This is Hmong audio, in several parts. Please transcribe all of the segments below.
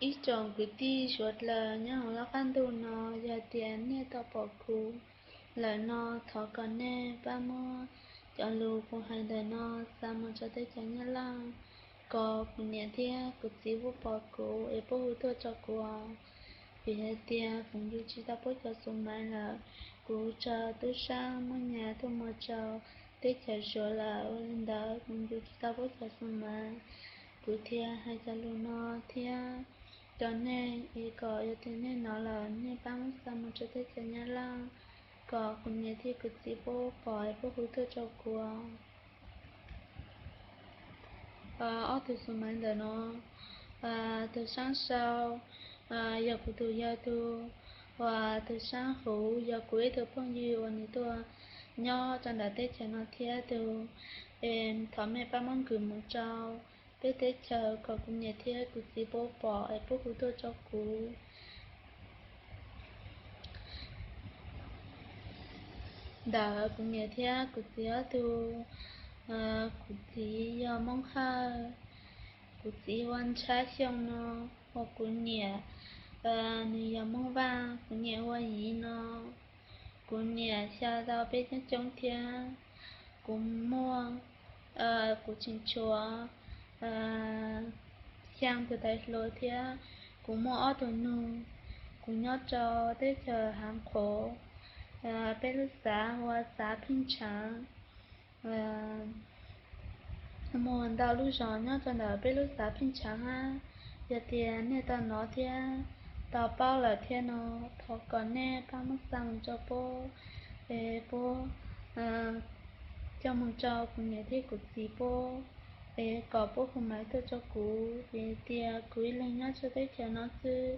Ib tsoom kwv tij suav dlawg nyob hauv lub qab ntuj no, yog tias nej tau pom kuv lawm no, thov kom nej pab muab cov lus kuv hais ntawm no xa mus rau teb chaws Nyab Laj, kom kuv niam thiab kuv txiv puab pom kuv es puab hu tuaj rau kuv. Vim hais tias kuv yug tsis tau puab cov xu maiv lawm, kuv raug tub saab muab nyas tuaj muag rau teb chaws Suav lawm, ua li ntawd kuv yug tsis tau puab cov xu maiv. Kuv thiaj hais cov lus no thiab rau nej es kom yog tias nej hnov lawm nej pab muab xa mus rau teb chaws Nyab Laj, kom kuv niam thiab kuv txiv puab pom es puab hu tuaj rau kuv. Ob tug xu maiv ntawm no, tus saab sau yog kuv tus yawg tug, uas tus saab huv yog kuv ib tug phooj ywg uas nws tuaj nyob rau ntawm teb chaws no thiab tug. Es thov mej pab muab nkws mus rau peb teb chaws kom kuv niam thiab kuv txiv puab pom es puab hu tuaj rau kuv. Ntawm kuv niam thiab kuv txiv ob tug, kuv txiv yog Moob Hawj, kuv txiv hu ua Ntshab Xyooj no, uas kuv niam nws yog Moob Vaj, kuv niam hu ua Yiv no. Kuv niam xya tau peb coob coob thiab. Kuv muaj, kuv tseem tshuav xyaa tus tais hluas thiab. Kuv muaj ob tug nug. Kuv nyob rau teb chaws Haav Qhuv, peb lub xav hu ua xav Pheej Tshaav. Muaj ntau lub zos nyob rau ntawm peb lub xav Pheej Tshaav hab. Yog tias nej tau hnov thiab tau paub lawm thiab no, thov kom nej pab muab xa mus rau puab, es puab coj mus rau kuv niam thiab kuv txiv puab, es kom puab hu maiv tuaj rau kuv. Vim tias kuv ib leeg nyob rau teb chaws no xwb,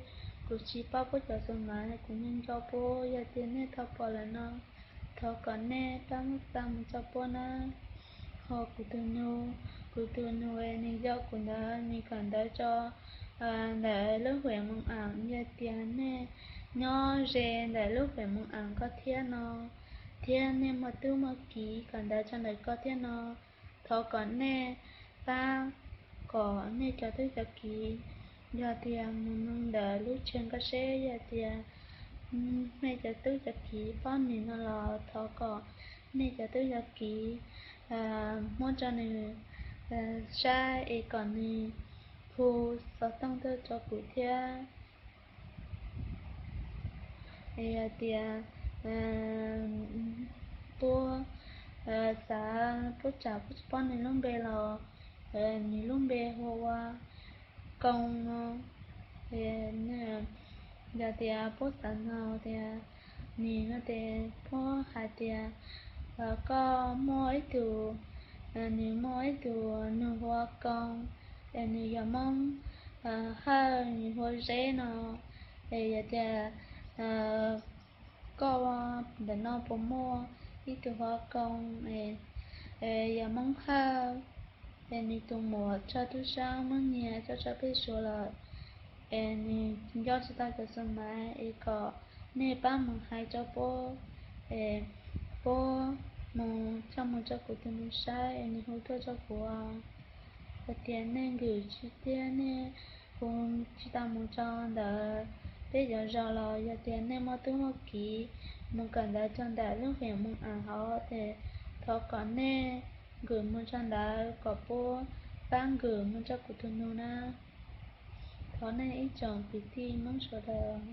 kuv tsis paub puab cov xu maiv, kuv nco nco puab. Yog tias nej tau pom lawm no, thov kom nej pab muab xa mus rau puab nawb. Ho kuv tus nug, kuv tus nug es nws yaum kuv ntawd, nws kawm ntawv rau ntawm lub huam Moos Am. Yog tias nej nyob ze ntawm lub huam Moos Am ko thiab no, thiab nej muaj tub muaj kiv kawm ntawv rau ntawm ko thiab no, thov kom nej pab kom nej cov tub cov kiv, yog tias mus nug ntawm lub tsheb ko seb yog tias nej cov tub cov kiv paub nws no los thov kom nej cov tub cov kiv muab rau nws saib es kom nws hu xov tooj tuaj rau kuv thiab. Es yog tias puab xav, puab tsam puab tsis paub nws lub npe los, nws lub npe hu ua Koo no. Yog tias puab xav nug tias nws no tes puab hais tias koj muaj ib tug, nws muaj ib tug nug hu ua Koo, es nws yog Moob Hawj, nws hu ua Zeb no. Es yog tias koj ntawm no puas muaj ib tug hu ua Koo, yog Moob Hawj, es nws tus muam raug tub saab muab nyiag coj tso peb Suav lawm, es nws nco tsis tau cov xu maiv, es kom nej pab mus hais rau puab, es puab mus coj mus rau kuv tus nus saib es nws hu tuaj rau kuv. Yog tias nej nkws tsis thiab nej hu tsis tau mus rau ntawm peb cov zos los yog tias nej muaj tub muaj kiv mus kawm ntawv rau ntawm lub huam Moos Am hov tes thov kom nej nkws mus rau ntawd kom puab pab nkws mus rau kuv tus nus na. Thov nej ib tsoom kwv tij Moob sawv daws